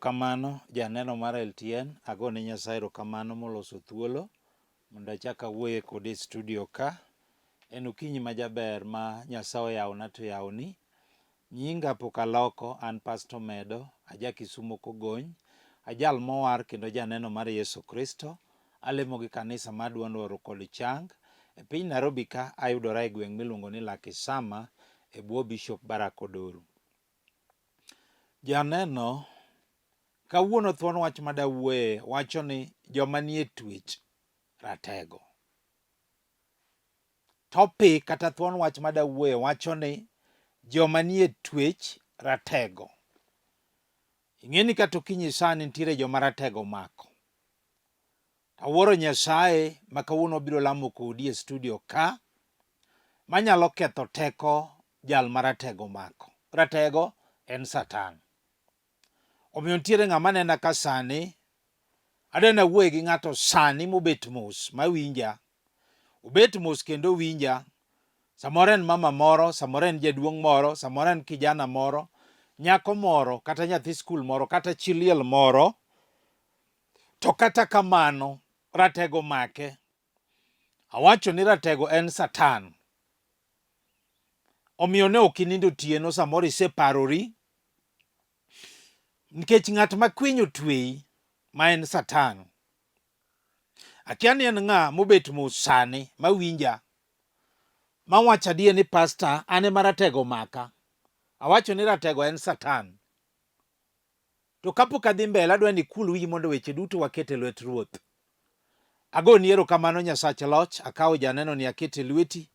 Erokamano janeno mar LTN, agone Nyasaye erokamano moloso thuolo mondo achak awuoye kode e studio ka. En okinyi majaber ma Nyasaye oyawona to oyawoni. Nyinga pok aloko, an Pastor Omedo, aja Kisumo Kogony, ajal mowar kendo janeno mar Yesu Kristo. Alemo gi kanisa mar Duond Oro kod Chang. E piny Nairobi ka ayudora e gweng' miluongo ni Lakisama e bwo Bishop Barack Odoru. Janeno, kawuono thuon wach madawuoye wacho ni joma nie twech ratego. Topic kata thuon wach madawuoye wacho ni joma nie twech ratego. Ing'e ni kata okinyi sani nitiere joma ratego omako. Awuoro Nyasaye ma kawuono wabiro lamo kodi e studio ka manyalo ketho teko jal ma ratego omako. Ratego en Satan. Omiyo nitiere ng'ama nena ka sani, adwa ni awuoye gi ng'ato sani mobet mos mawinja. Obet mos kendo owinja. Samoro en mama moro, samoro en jaduong' moro, samoro en kijana moro, nyako moro, kata nyathi skul moro, kata chi liel moro. To kata kamano, ratego make. Awacho ni ratego en Satan. Omiyo ne ok inindo otieno, samoro iseparori nikech ng'at ma kwiny otweyi ma en Satan. Akia ni en ng'a mobet mos sani mawinja mawacho adier ni pasta an ema ratego omaka. Awacho ni ratego en Satan. To kapok adhi mbele adwa ni ikul wiyi mondo weche duto waket e lwet Ruoth. Agoni erokamano Nyasach loch, akawo janeno ni aketo e lweti.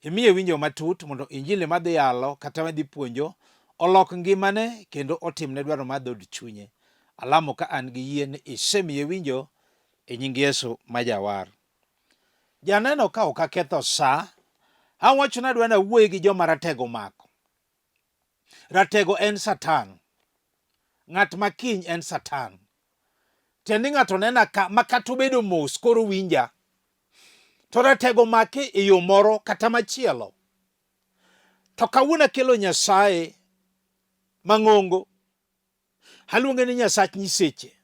Imiye winjo matut mondo injili madhi yalo kata madhi puonjo olok ngimane kendo otimne dwaro mar dhood chunye. Alamo ka an gi yie ni isemiye winjo e nying Yesu ma Jawar. Janeno ka ok aketho sa, awacho ni adwa ni awuoye gi joma ratego omako. Ratego en Satan. Ng'at ma kiny en Satan. Tiende ni ng'ato nena ka ma kata obedo mos koro winja. To ratego make e yo moro kata machielo. To kawuono akelo Nyasaye mang'ongo. Aluonge ni Nyasach nyiseche.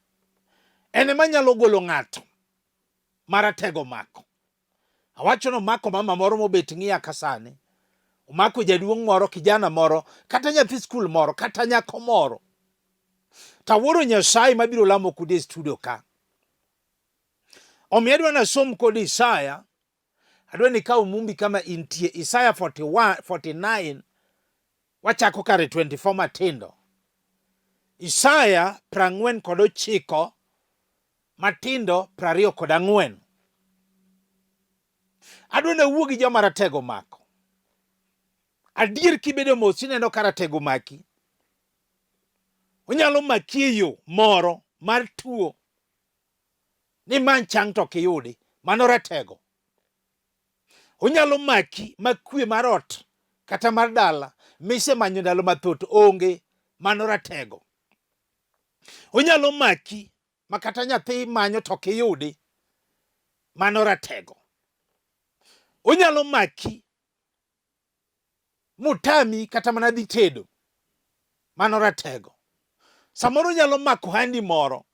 En ema nyalo golo ng'ato ma ratego mako. Awacho ni omako mama moro mobet ng'iya ka sani. Omako jaduong' moro, kijana moro, kata nyathi skul moro, kata nyako moro. Tawuoro Nyasaye mabiro lamo kodi e studio ka. Omiyo adwa nasom kodi Isaya, adwa ni ikaw mumbi kama intie, Isaya 41, 49, wachako kare 24 matindo. Isaya 49 matindo 24. Adwa ni awuo gi joma ratego mako. Adier kibedo mos ineno ka ratego maki. Onyalo maki e yo moro mar tuo ni many chang to ok iyudi. Mano ratego. Onyalo maki ma kwe mar ot kata mar dala misemanyo ndalo mathoth onge. Mano ratego. Onyalo maki ma kata nyathi manyo to ok iyudi. Mano ratego. Onyalo maki motami kata mana dhi tedo. Mano ratego. Samoro onyalo mako handi moro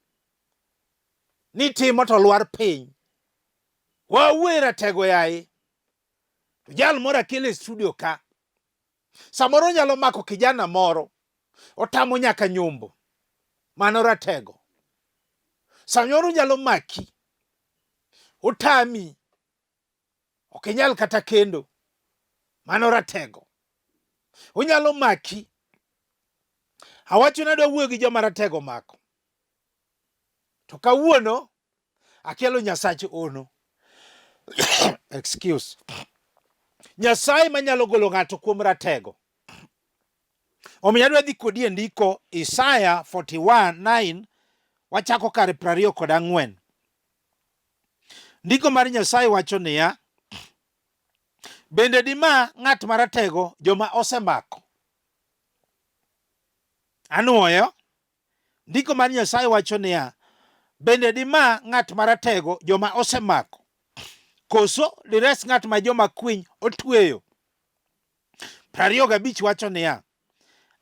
nitimo to lwar piny. Wawuoye ratego yaye. To jal moro akelo e studio ka. Samoro onyalo mako kijana moro otamo nyaka nyombo. Mano ratego. Samoro onyalo maki otami ok inyal kata kendo. Mano ratego. Onyalo maki. Awacho ni adwa wuoyo gi joma ratego omako. To kawuono akelo Nyasach ono. Excuse. Nyasaye manyalo golo ng'ato kuom ratego. Omiyo adwa dhi kodi e ndiko Isaya 41:9 wachako kare 24. Ndiko mar Nyasaye wacho niya, bende dima ng'at maratego joma osemako. Anwoyo. Ndiko mar Nyasaye wacho niya, bende dima ng'at maratego joma osemako, koso dires ng'at ma joma kwiny otweyo? 25 wacho niya,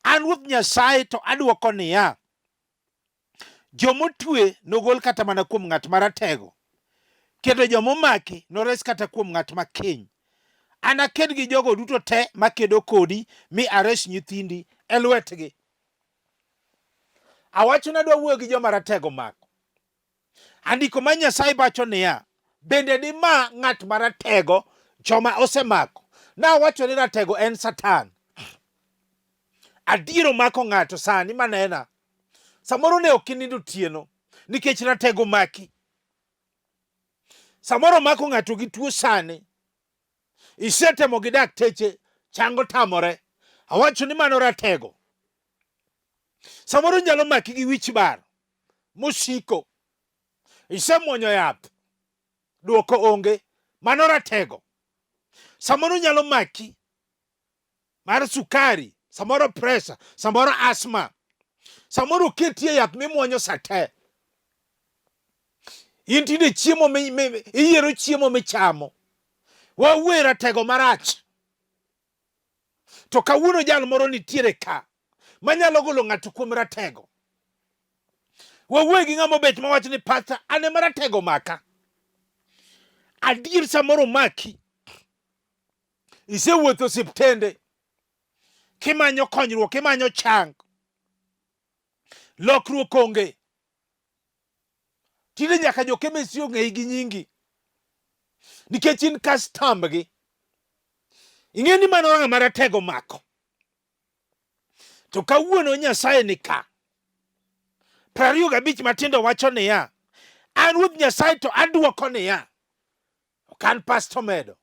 an Ruoth Nyasaye to adwoko niya, Jomotwe nogol kata mana kuom ng'at maratego, kendo jomomaki nores kata kuom ng'at makiny. Anaked gi jogo duto te makedo kodi mi ares nyithindi e lwetgi. Awacho ni adwa wuoyo gi joma ratego mako. Andiko ma Nyasaye wacho niya, bende dima ng'at maratego joma osemako. Nawacho ni ratego en Satan. Adier omako ng'ato sani manena. Samoro ne ok inindo otieno nikech ratego maki. Samoro omako ng'ato gi tuo sani. Isetemo gi dakteche chango tamore. Awacho ni mano ratego. Samoro nyalo maki gi wich bar mosiko. Isemuonyo yath, duoko onge. Mano ratego. Samoro nyalo maki mar sukari, samoro pressure, samoro asthma, samoro oketie yath mimuonyo sate. In tinde chiemo iyiero chiemo michamo. Wawuoye ratego marach. To kawuono jal moro nitiere ka manyalo golo ng'ato kuom ratego. Wawuoye gi ng'ama obet mawacho ni pasta an ema ratego maka. Adier samoro maki. Isewuotho osiptende kimanyo konyruok, imanyo chang. Lokruok onge. Tinde nyaka jo chemistry ong'eyi gi nyingi nikech in kastambgi. Ing'e ni mano ng'ama ratego mako. To kawuono Nyasaye ni ka. 25 matindo wacho niya, an Ruoth Nyasaye to adwoko niya, ok an pastor medo.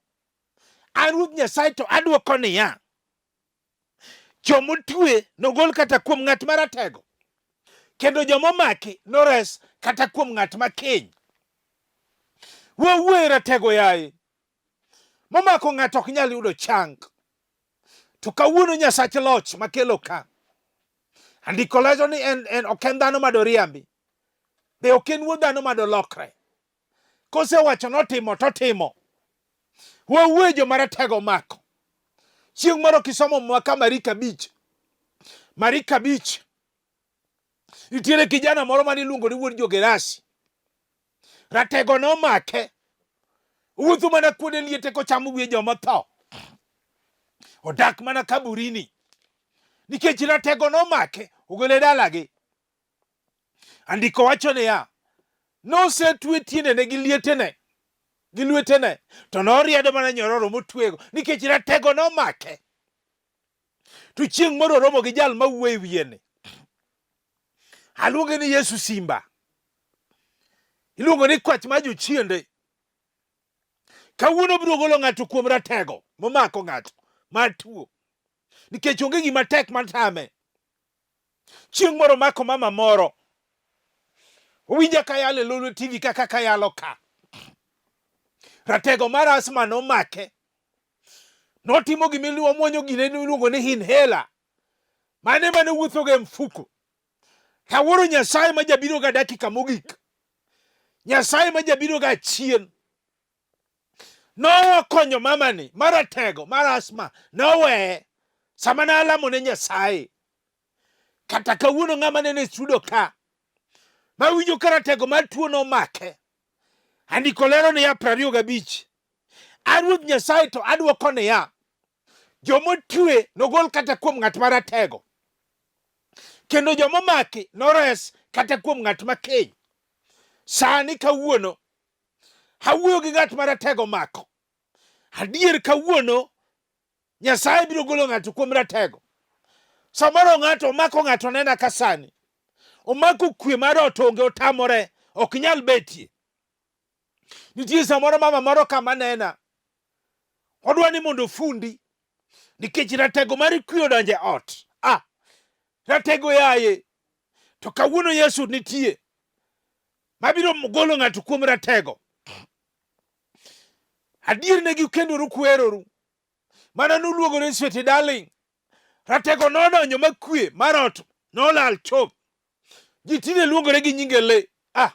An Ruoth Nyasaye to adwoko niya, jomotwe nogol kata kuom ng'at maratego, kendo jomomaki nores kata kuom ng'at makiny. Wawuoye ratego yaye, momako ng'ato ok nyal yudo chang. To kawuono Nyasach loch makelo ka, andiko lero ni en, en ok en dhano madoriambi, be ok en wuod dhano madolokre. Kosewacho notimo totimo. Wawuoye joma ratego mako. Chieng' moro kisomo Muma ka Mariko 5, Mariko 5, nitiere kijana moro mane iluongo ni wuod Jogerasi. Ratego nomake. Owuotho mana kuonde liete kochamo wiye joma otho. Odak mana kaburini. Nikech ratego nomake, ogole dalagi. Andiko wacho niya, nosetwe tiendene gi lietene gi lwetene to noriedo mana nyororo motwego nikech ratego nomake. To chieng' moro oromo gi jal mawuoyo e wiyeni. Aluonge ni Yesu Simba. Iluongo ni kwach ma jochiende. Kawuono biro golo ng'ato kuom ratego momako ng'ato mar tuo. Nikech onge gima tek matame. Chieng' moro mako mama moro. Owinja ka yalo e Lolwe TV kaka kayalo ka. Ratego mar asma nomake. Notimo gima iluongo gine miluongo ni inhaler. Mane mane wuothogo e mfuko. Kawuono Nyasaye ma jabiro ga dakika mogik. Nyasaye ma jabiro ga chien. Nokonyo mamani maratego mar asma noweye sama nalamo ne Nyasaye. Kata kawuono ng'ama nene studio ka mawinjo ka ratego mar tuo nomake. Andiko lero niya 25. A Ruoth Nyasaye to adwoko niya, jomotwe nogol kata kuom ng'at maratego, kendo jomomaki nores kata kuom ng'at makiny. Sani kawuono awuoyo gi ng'at maratego mako. Adier kawuono Nyasaye biro golo ng'ato kuom ratego. Samoro ng'ato omako ng'ato nena ka sani. Omako kwe mar ot onge otamore, ok nyal betie. Nitie samoro mama moro kama nena. Odwa ni mondo ofundi nikech ratego mar kwe odonjo e ot. Ah, ratego yaye. To kawuono Yesu nitie mabiro golo ng'ato kuom ratego. Adier ne gikendoru kuheroru. Mana nuluongore ni sweetie darling. Ratego nodonjo ma kwe mar ot nolal chop. Ji tinde luongore gi nyinge le. Ah,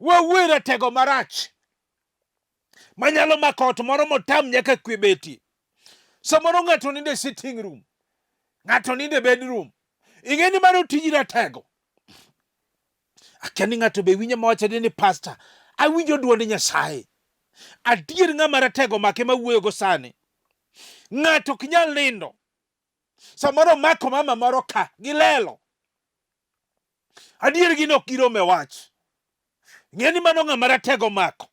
wawuoye ratego marach manyalo mako ot moro motam nyaka kwe betie. Samoro ng'ato nindo e sitting room, ng'ato nindo e bedroom. Ing'e ni mano tij ratego. Akia ni ng'ato be winja mawacho ni pastor, awinjo duond Nyasaye. Adier ng'ama ratego make mawuoyogo sani. Ng'ato ok nyal nindo. Samoro omako mama moro ka gilelo. Adier gin ok girom e wach. Ng'e ni mano ng'ama ratego mako.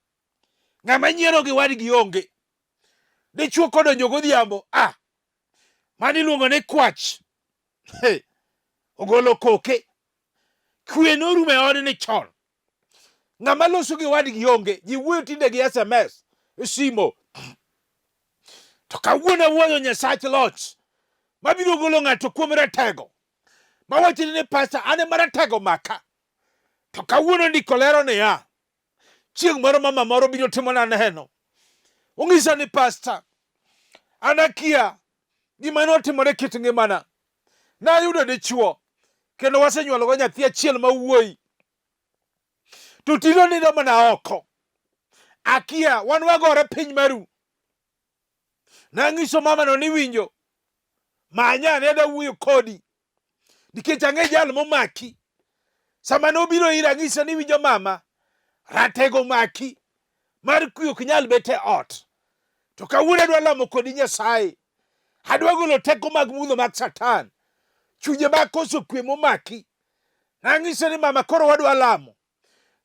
Ng'ama nyiero gi wadgi onge. Dichuo kodonjo godhiambo, ah, mano iluongo ni kwach. Hey, ogolo koke. Kwe norumo e odni chon. Ng'ama loso gi wadgi onge. Ji wuoyo tinde gi SMS, e simo. To kawuono awuoyo Nyasach loch mabiro golo ng'ato kuom ratego. Mawacho ni pasta an ema ratego maka. To kawuono ndiko lero niya, chieng' moro mama moro biro timona neno. Ong'isa ni pasta, an akia gima notimore kit ngimana. Nayudo dichuo kendo wasenyuologo nyathi achiel ma wuoyi. To tinde nindo mana oko. Akia wan wagore piny maru. Nang'iso mamano ni winjo, manya ane adwa wuoyo kodi nikech ang'e jal momaki. Sama nobiro ira ang'ise ni winjo mama, ratego maki mar kwe ok nyal bet e ot. To kawuono adwa lamo kodi Nyasaye. Adwa golo teko mag mudho mag Satan. Chunje mag koso kwe momaki. Nang'ise ni mama koro wadwa lamo.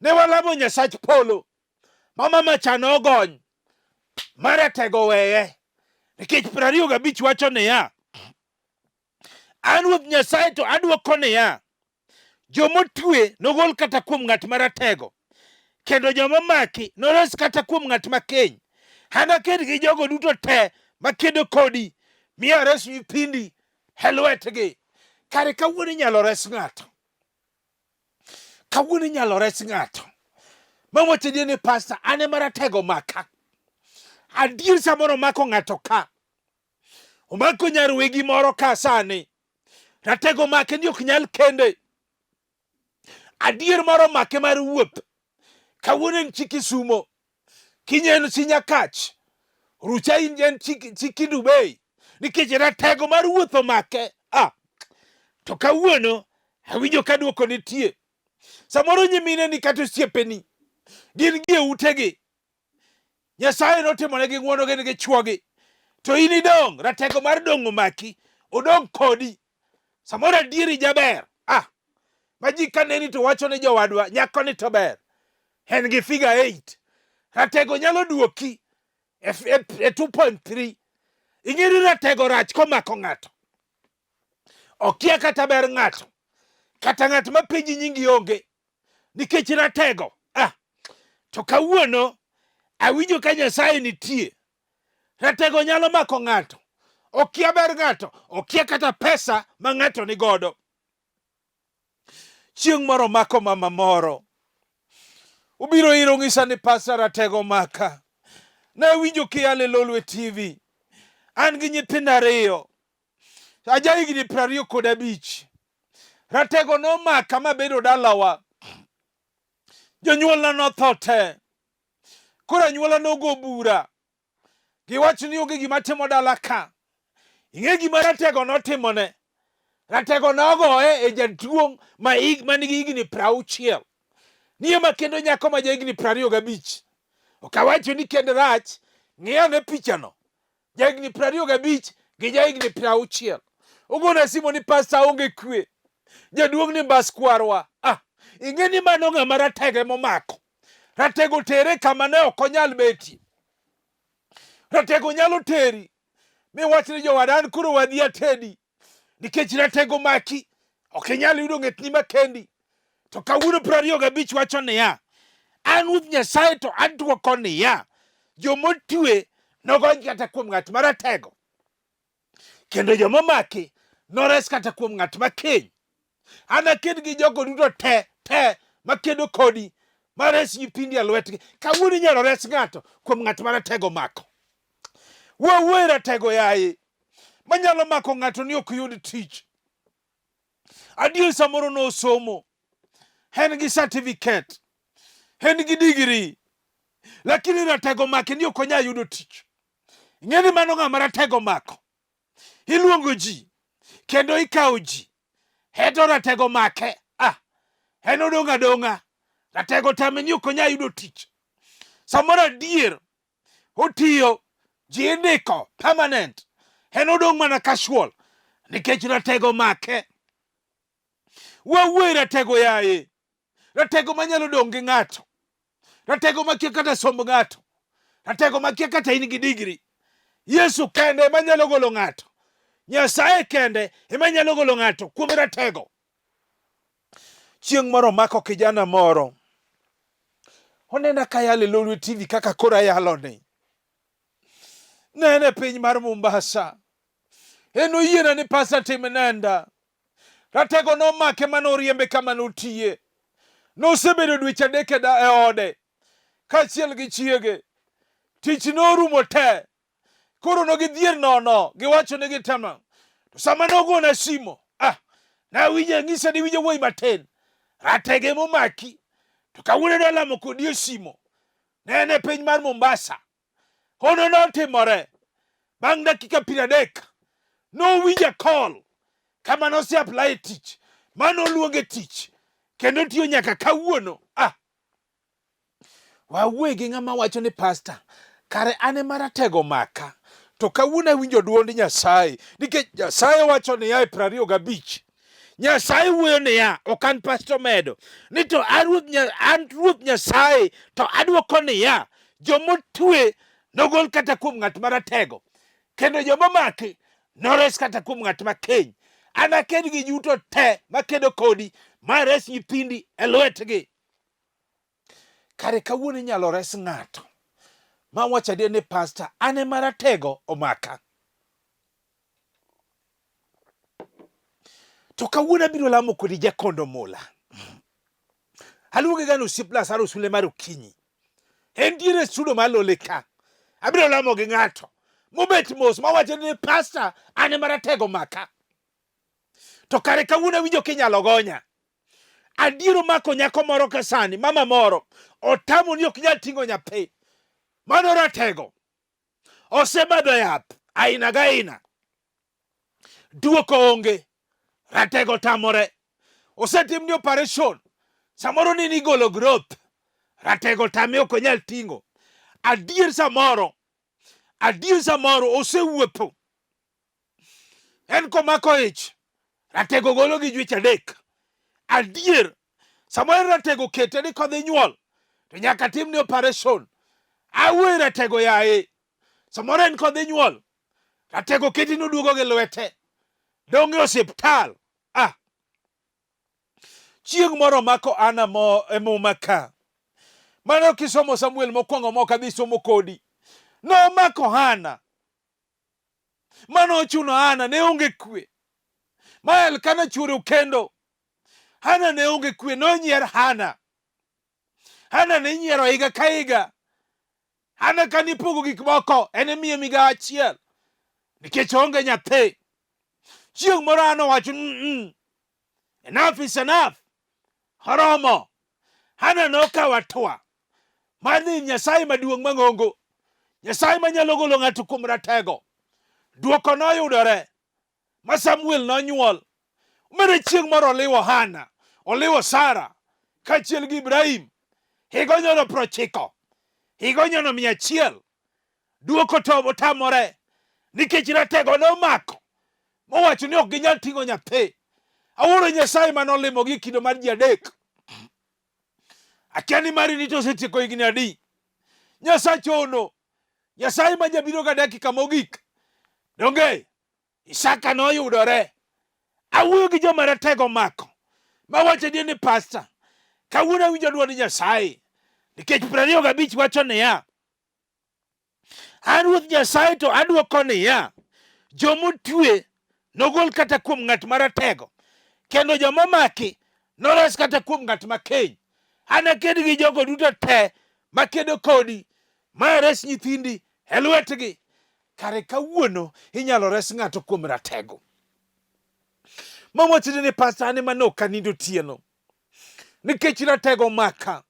Ne walamo Nyasach polo. Ma mama cha nogony. Maratego weye. Nikech 25 wacho niya, an Ruoth Nyasaye to adwoko niya, jomotwe nogol kata kuom ng'at maratego, kendo joma maki nores kata kuom ng'at makeny. Anaked gi jogo duto te makedo kodi, mi ares nyithindi e lwetgi. Kare kawuono inyalo res ng'ato. Kawuono inyalo res ng'ato. Mawacho adier ni pasta, an ema ratego maka. Adier samoro omako ng'ato ka. Omako nyar wegi moro ka sani. Ratego make ni ok nyal kende. Adier moro make mar wuoth. Kawuono en chi Kisumo. Kiny en chi Nyakach. Rucha in en chi, chi Kendu Bay. Nikech ratego mar wuoth omake. Ah. To kawuono awinjo ka dwoko nitie. Samoro nyimineni kata osiepeni gin gi e utegi. Nyasaye notimonegi ng'wono gin gi chwogi. To in idong', ratego mar dong' omaki, odong' kodi. Samoro adieri jaber. Ah, ma ji ka neni to wacho ni jowadwa, nyako ni to ber. En gi figure 8. Ratego nyalo duoki e, e, e 2.3. Ing'e ni ratego rach komako ng'ato. Okia kata ber ng'ato. Kata ng'at ma penji nyingi onge. Nikech ratego. Ah, to kawuono awinjo ka Nyasaye nitie. Ratego nyalo mako ng'ato. Okia ber ng'ato, okia kata pesa ma ng'ato ni godo. Chieng' moro mako mama moro. Obiro iro ng'isa ni pasa ratego maka. Nawinjo kiyale Lolwe TV. An gi nyithindo ariyo. Aja higni 25. Ratego nomaka mabedo dalawa. Jonyuolna notho te. Koro anyuola nogo bura. Giwacho ni onge gima timo dala ka. Ing'e gima Ratego notimone? Ratego nogoye e jaduong' ma hig, ma nigi higni 60. Ni ema kendo nyako ma jahigni 25. Ok awacho ni kend rach, ng'i ane pichano. Jahigni 25 gi jahigni 60. Ogona simo ni pasta onge kwe. Jaduong' ni mbas kwarwa. Ah, ing'e ni mano ng'ama ratego emomako. Ratego tere kama ne ok onyal betie. Ratego nyalo teri miwach ni jowada an koro wadhi atedi nikech ratego maki ok inyal yudo ng'etni makendi. To kawuono 25 wacho niya, an Ruoth Nyasaye to adwoko niya, jomotwe nogony kata kuom ng'at maratego, kendo jomomaki nores kata kuom ng'at makeny. Anaked gi jogo duto te te makedo kodi mares nyithindi e lwetgi. Kawuono inyalo res ng'ato kuom ng'at maratego mako. Wuo e ratego yaye manyalo mako ng'ato ni ok yud tich. Adier samoro nosomo, en gi certificate, en gi degree, lakini ratego make ni ok onyal yudo tich. Ing'e ni mano ng'ama ratego mako. Iluongo ji kendo ikawo ji, heto ratego make. Ah, En odong' adong'a. Ratego tame ni ok onyal yudo tich. Samoro adier otiyo ji indiko permanent. En odong' mana casual nikech ratego make. Wawuoye ratego yaye. Ratego manyalo dong' gi ng'ato. Ratego makia kata somb ng'ato. Ratego makia kata in gi digri. Yesu kende ema nyalo golo ng'ato. Nyasaye kende ema nyalo golo ng'ato kuom ratego. Chieng' moro omako kijana moro. Onena ka ayalo e Lolwe TV kaka koro ayaloni. Ne en e piny mar Mombasa. En oyiena ni pasa tim nenda. Ratego nomake mane oriembe kama notiye. Nosebedo dweche adek e e ode kaachiel gi chiege. Tich norumo te. Koro no gidhier nono, giwacho ni gitema. To sama nogona simo, ah, nawinjo ng'isa ni winjo wuoyi matin. Ratege momaki. To kawuono nalamo kodi e simo. Ne en e piny mar Mombasa. Hono notimore bang' dakika 30 nowinjo call kama nose apply tich mano oluonge tich kendo tiyo nyaka kawuono. Ah, wawuoye gi ng'ama wacho ni pasta kare an ema ratego maka to kawuono awinjo duond Nyasaye nikech Nyasaye wacho niya e 25 Nyasaye wuoyo niya ok an pastor medo ni to an Ruoth Nyasaye to adwoko niya jomotwe nogol kata kuom ng'at maratego kendo joma maki nores kata kuom ng'at makeny anaked gi juto te makedo kodi ma res nyithindi e lwetgi Kare kawuono inyalo res ng'ato ma wacho adier ni pasta an ema ratego omaka. To kawuono abiro lamo kodi jakondo mula. Aluonge gano osiep Lazaro Sule mar okinyi. En diere studio mar Lole ka. Abiro lamo gi ng'ato mobet mos mawacho ni pasta an ema ratego omaka. To kare kawuono awinjo kinyalo gonya. Adier omako nyako moro ka sani, mama moro otamo ni ok nyal ting'o nyathi. Mano ratego. Osemadho yath aina ga aina. Duoko onge. Ratego tamore. Osetimni operation. Samoro ni nigolo growth. Ratego tame ok onyal ting'o. Adier samoro, adier samoro osewuotho En komako ich, ratego golo gi jweche adek. Adier, samoro ratego kete ni kodhi nyuol, to nyaka timne operation. Awuoyo ratego yaye. Samoro en kodhi nyuol, ratego keti noduogo gi lwete. Donge osiptal. Ah. Chieng' moro mako Ana mo e muma ka. Mano kisomo Samuel mokwongo mok adhi somo kodi. Nomako Hana. Mano ochuno Hana ne onge kwe. Ma Elkana chuore okendo. Hana ne onge kwe, nonyier Hana. Hana ne nyiero higa ka higa. Hana ka nipogo gik moko, en imiye migawo achiel nikech oonge nyathi. Chieng' moro Hana owacho, mm -mm. Enough is enough. Oromo. Hana nokawo hatua mar dhi Nyasaye maduong' mang'ongo, Nyasaye manyalo golo ng'ato kuom ratego. Dwoko noyudore ma Samuel nonyuol. Mere chieng' moro oliwo Hana, oliwo Sara kaachiel gi Ibrahim. Higa onyono 90, higa onyono 100. Dwoko to otamore nikech ratego nomako mowacho ni ok ginyal ting'o nyathi. Awuoro Nyasaye mane olimogi e kido mar ji adek. Akia ni mari ni to osetieko higni adi. Nyasaye ono. Nyasaye ma jabiro ga dakika mogik. Donge Isaka noyudore. Awuoyo gi joma ratego mako. Mawacho adier ni pasta. Kawuono awinjo dwond Nyasaye. Nikech 25 wacho niya, An Ruoth Nyasaye to adwoko niya, jomotwe nogol kata kuom ng'at maratego, kendo joma omaki nores kata kuom ng'at makeny. Anaked gi jogo duto te makedo kodi, ma ares nyithindi e lwetgi. Kare kawuono inyalo res ng'ato kuom ratego. Mawachni ni pasta an ema ne ok anindo otieno nikech ratego omaka.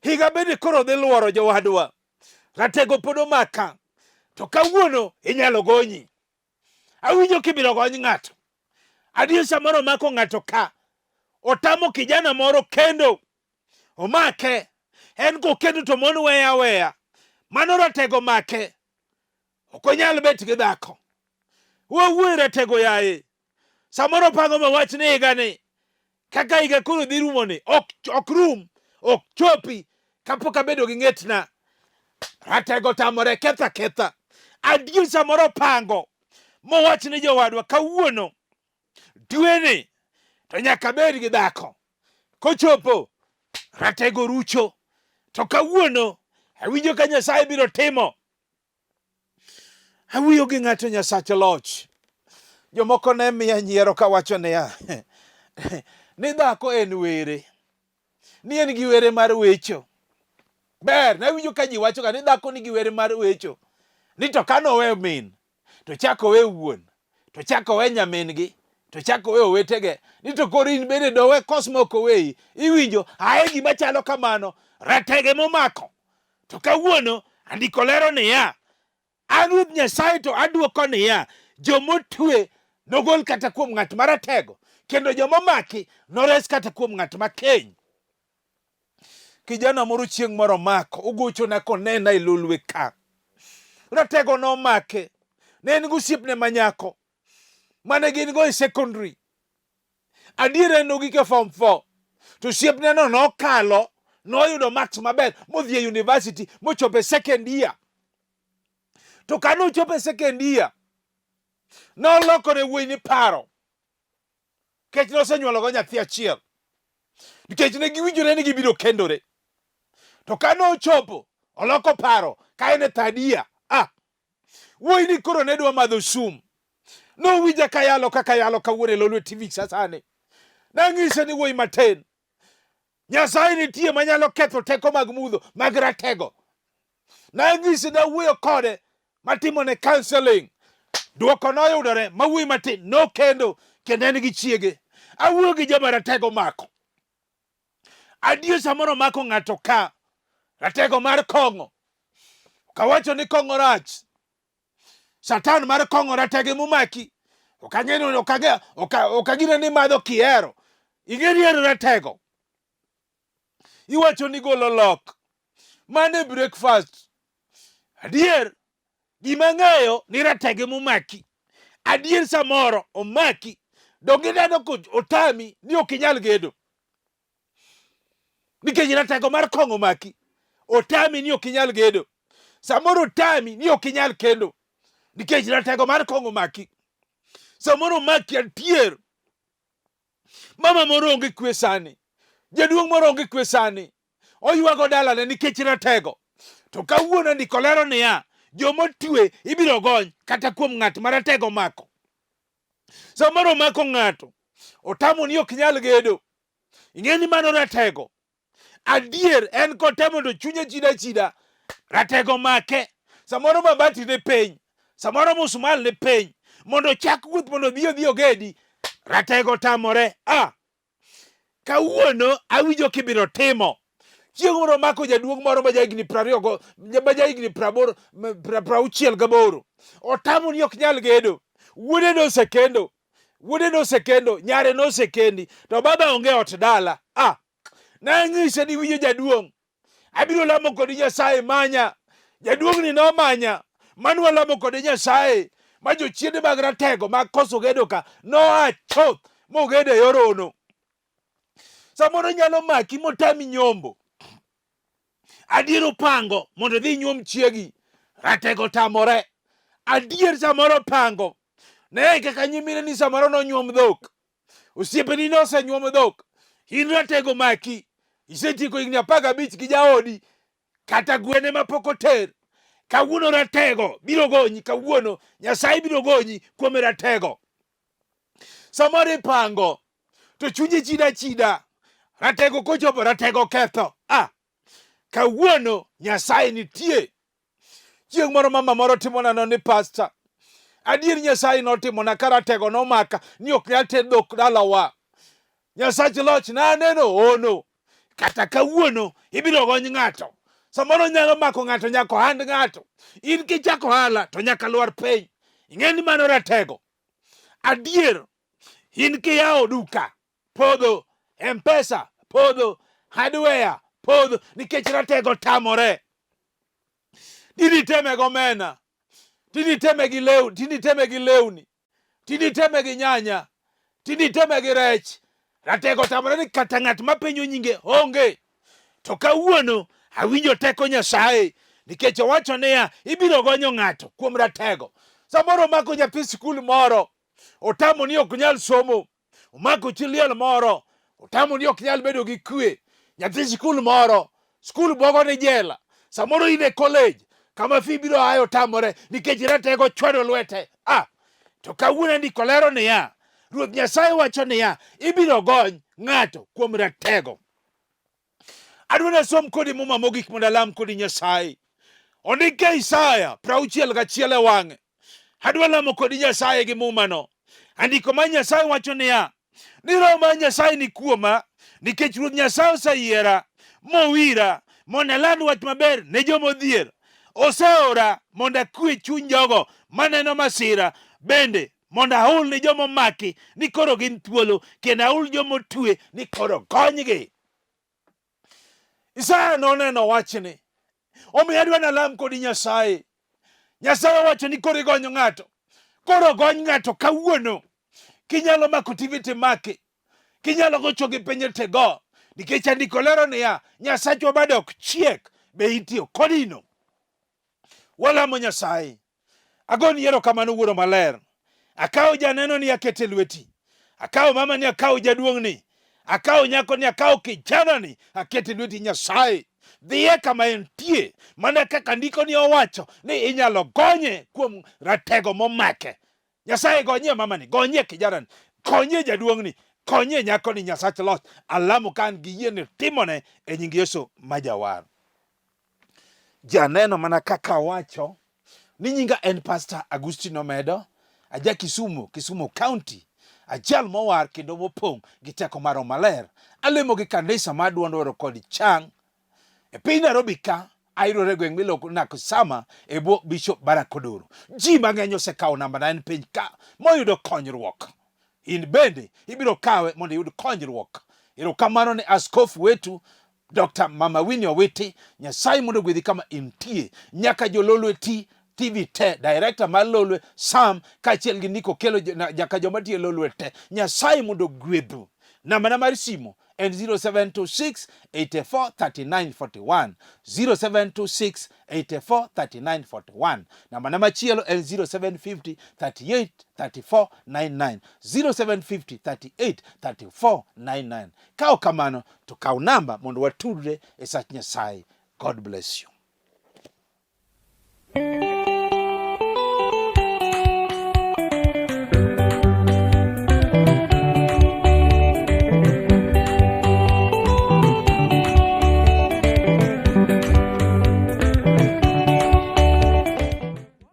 Higa bende koro dhi luoro jowadwa. Ratego pod omaka. To kawuono inyalo gonyi. Awinjo kibiro gony ng'ato. Adier samoro omako ng'ato ka. Otamo kijana moro kendo omake. En kokendo to mon weye aweya. Mano ratego make. Ok onyal bet gi dhako. Wawuoyo ratego yaye. Samoro pango ma wach ni higa ni kaka higa koro dhi rumo ni ok rum ok chopi kapok abedo gi ng'etna. Ratego tamore ketha ketha. Adier samoro pango mowach ni jowadwa kawuono dweni to nyaka bed gi dhako. Kochopo ratego rucho to kawuono awinjo ka Nyasaye biro timo. Awuoyo gi ng'ato Nyasach loch. Jomoko ne miya nyiero kawacho niya ni dhako en were, ni en gi were mar wecho. Ber, nawinjo ka ji wacho ga ni dhako nigi were mar wecho. Ni to ka nowe min, to chak owe wuon, to chak owe nyamin-gi, to chak owe owetege, ni to koro in bende dowe kos ma ok oweyi. Iwinjo, aye gima chalo kamano, ratege momako. To kawuono andiko lero niya, an Ruoth Nyasaye to adwoko niya, jomotwe nogol kata kuom ng'at maratego, kendo jomomaki nores kata kuom ng'at makeny. Kijana moro chieng' moro omako, ogochona konena e lolwe ka. Ratego nomake, ne en gi osiepne ma nyako mane gin go e secondary. Adier en nogik e form 4 to osiepneno nokalo noyudo marks maber modhi e university mochopo e second year. To kane ochopo e second year nolokore wuoyi ni paro nikech nosenyuologo nyathi achiel nikech ne giwinjore ni gibiro kendore. To kane ochopo oloko paro ka en e third year, ah, wuoyi ni koro ne dwa madho sum. Nowinja kayalo kaka yalo kawuono e Lolwe TV sasani. Nang'ise ni wuoyi matin, Nyasaye nitie manyalo ketho teko mag mudho mag ratego. Nang'ise nawuoyo kode matimone counseling. Dwoko noyudore ma wuoyi matin nokendo kendo en gi chiege. Awuoyo gi joma ratego mako. Adier samoro mako ng'ato ka ratego mar kong'o. Kawacho ni kong'o rach. Satan mar kong'o ratego momaki. Ok ang'eyo ok agine ni madho kihero. Ing'e ni en ratego. Iwacho ni golo lok. Mano e breakfast. Adier gima ang'eyo ni ratego momaki. Adier samoro omaki. Donge ineno ko otami ni ok inyal gedo. Nikech ratego mar kong'o omaki. Otami ni ok inyal gedo. Samoro otami ni ok inyal kendo. Nikech ratego mar kong'o omaki. Samoro omaki adier. Mama moro onge kwe sani. Jaduong' moro onge kwe sani. Oywago dalane nikech ratego. To kawuono ndiko lero niya, joma otwe ibiro gony kata kuom ng'at ma ratego omako. Samoro omako ng'ato, otamo ni ok nyal gedo. Ing'e ni mano ratego. Adier en kotemo to chunye chida chida, ratego make. Samoro mabati ni piny, samoro musmal ni piny, mondo ochak wuoth mondo odhi odhi ogedi, ratego tamore. Ah, kawuono awinjo kibiro timo. Chieng' moro mako jaduong' moro ma jahigni prariyo go, ma jahigni praboro, prauchiel gaboro. Otamo ni ok nyal gedo. Wuode nosekendo, wuode nosekendo, nyare nosekendi, to baba onge ot dala. Ah, nang'ise ni winjo jaduong', abiro lamo kodi Nyasaye manya. Jaduong'ni nomanya, mano walamo kode Nyasaye, ma jochiende mag ratego mag koso gedo ka noa chuth mogedo e yor ono. Samoro nyalo maki motami nyombo. Adier opango mondo idhi inyuom chiegi, ratego tamore. Adier samoro opango. Ne kaka nyimineni samoro nonyuom dhok. Osiepeni nosenyuomo dhok. In ratego maki. Isetieko higni 15 gi jaodi kata gwene ma pok oter. Kawuono ratego biro gonyi, kawuono Nyasaye biro gonyi kuom ratego. Samoro ipango to chunyi chida chida. Ratego kochopo ratego ketho. Ah, kawuono Nyasaye nitie. Chieng' moro mama moro timona no ni pasta. Adier Nyasaye notimona ka ratego nomaka ni ok nyal ter dhok dalawa. Nyasach loch naneno hono. Kata kawuono ibiro gony ng'ato. Samoro nyalo mako ng'ato nyaka ohand ng'ato. In kichako ohala to nyaka lwar piny. Ing'e ni mano ratego. Adier in kiyawo duka podho. Mpesa podho, hardware podho nikech ratego tamore. Tindi teme gomena, tindi teme gi lewni, tindi teme gi lewni, tindi teme gi nyanya, tindi teme gi rech. Ratego tamore ni kata ng'at mapenjo nyinge onge. To kawuono awinjo teko Nyasaye nikech owacho niya, ibiro gonyo ng'ato kuom ratego. Samoro omako nyathi sikul moro, otamo ni ok nyal somo, omako chi liel moro, otamo ni ok nyal bedo gi kwe. Nyathi sikul moro, skul bwogo ni jela. Samoro in e college kama fi biro aye otamore nikech ratego chwado lwete. Ah, to kawuono ndiko lero niya, Ruoth Nyasaye wacho niya, ibiro gony ng'ato kuom ratego. Adwa nasom kodi muma mogik mondo alam kodi Nyasaye. Ondik e Isaya 61 e wang'e. Adwa lamo kodi Nyasaye gi mumano. Andiko ma Nyasaye wacho niya, ni Roho mar Nyasaye ni kuoma, nikech Ruoth Nyasaye oseyiera mowira mondo aland wach maber ne joma odhier. Oseora mondo akwe chuny jogo maneno masira, bende mondo ahul ni joma omaki ni koro gin thuolo, kendo ahul joma otwe ni koro gonygi. Isaya noneno wachni, omiyo adwa nalam kodi Nyasaye. Nyasaye owacho ni koro igonyo ng'ato, koro gony ng'ato kawuono. Kinyalo mako TV timaki, kinyalo gocho gi piny tigo, nikech andiko lero niya, Nyasachwa bade ok chiek, be itiyo kodino. Walamo Nyasaye. Agoni erokamano Wuoro Maler. Akawo janeno ni akete lweti. Akawo mama ni akawo jaduong' ni. Akawo nyako ni akawo kijana ni akete lweti Nyasaye. Dhiye kama entie mana kaka ndiko ni owacho ni inyalo gonye kuom ratego momake. Nyasaye gonyie mamani, gonyie kijanani, konyie jaduong'ni, konyie nyakoni Nyasach loch. Alamo ka an gi yie ni timone e nying Yesu ma jawar. Janeno mana kaka awacho ni nyinga en Pastor Agustino Omedo, aja Kisumu, Kisumu County, ajal mowar kendo mopong' gi teko mar Roho Maler. Alemo gi kanisa mar duond Wero kod Chang e piny Nairobi ka ayudore e gweng' miluongo ni Nakusama e bwo Bishop Barack Odoro. Ji mang'eny osekawo namba na en piny ka moyudo konyruok. In bende ibiro kawe mondo iyud konyruok. Erokamano ne askofu wetu Dr. Mama Winnie Owiti, Nyasaye mondo ogwedhi kama intie. Nyaka jololwe ti TV te, director mar Lolwe Sam kaachiel gi Nico Kelo nyaka joma tiyo e Lolwe te. Nyasaye mondo ogwedhu. Nambana mar simu en 0726 84 39 41 0726 84 39 41. Nambana machielo en 0750 38 34 99 0750 38 34 99. Ka ok kamano to kaw namba mondo watudre e sach Nyasaye. God bless you.